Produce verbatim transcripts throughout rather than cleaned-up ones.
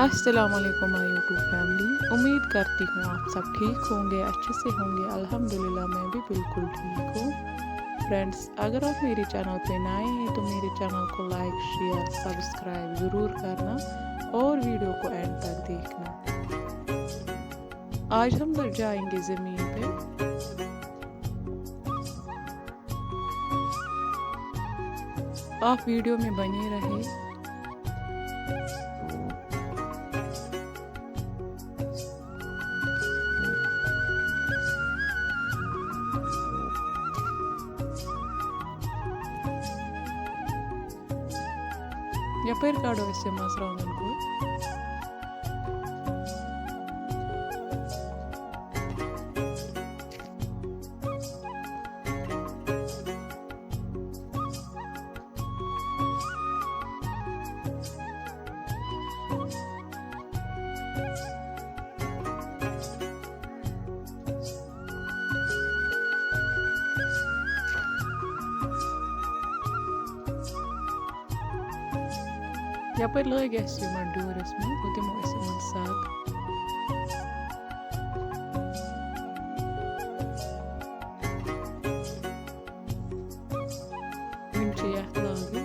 السلام علیکم my YouTube family, उम्मीद करती हूँ आप सब ठीक होंगे, अच्छे से होंगे। अल्हम्दुलिल्लाह, मैं भी बिल्कुल ठीक हूँ। फ्रेंड्स, अगर आप मेरे चैनल पे नए हैं तो मेरे चैनल को लाइक, शेयर, सब्सक्राइब ज़रूर करना और वीडियो को एंड तक देखना। आज हम लोग जाएंगे ज़मीन पे। आप वीडियो में बने रहें। یپٲرۍ کڑو أسۍ یہِ مرژٕوانٛگن کُل۔ یپٲرۍ لٲگۍ اَسہِ یِمن ڈوٗرِس منٛز، وۄنۍ دِمو أسۍ یِمن سگ۔ وۄنۍ چھِ یَتھ لاگٕنۍ۔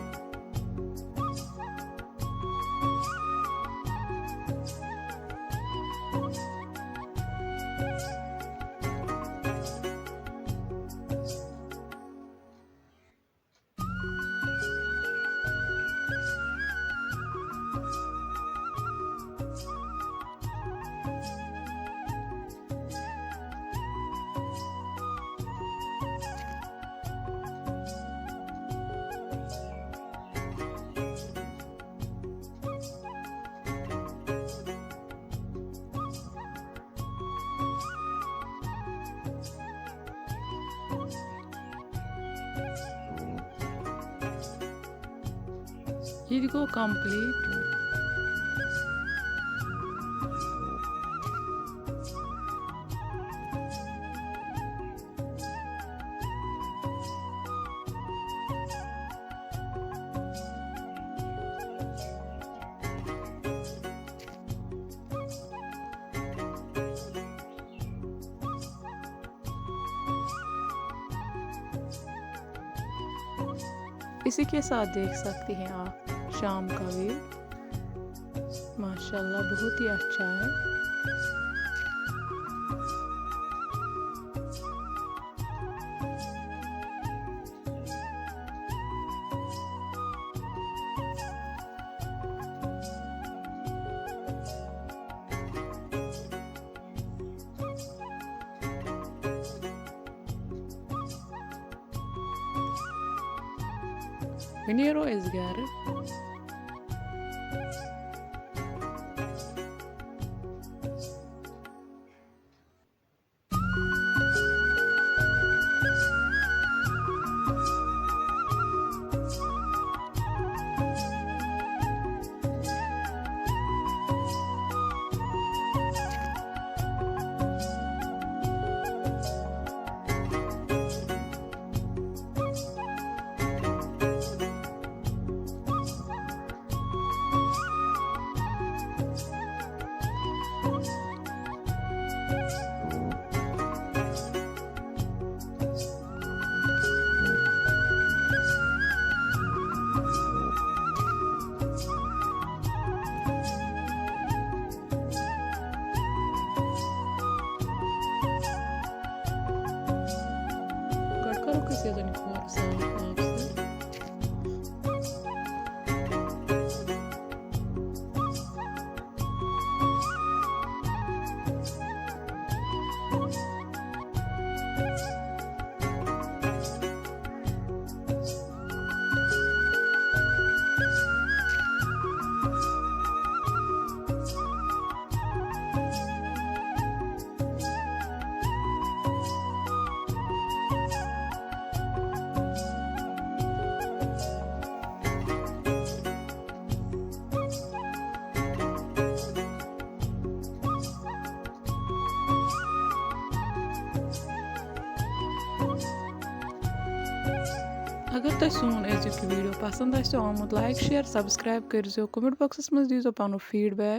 یہِ تہِ گوٚو complete۔ इसी के साथ देख सकते हैं आप शाम का व्यू। माशाल्लाह, बहुत ही अच्छा है। وۄنۍ نیرو أسۍ گرٕ۔ گۄڈٕ کَرو أسۍ یَتھ زَن کھۄر صاف آبہٕ سۭتۍ۔ اگر تۄہہِ سون أزیُک یہِ video پسنٛد آسیو آمُت، like، share، subscribe کٔرۍزیو، comment boxس منٛز دیٖزیو پنُن feedback۔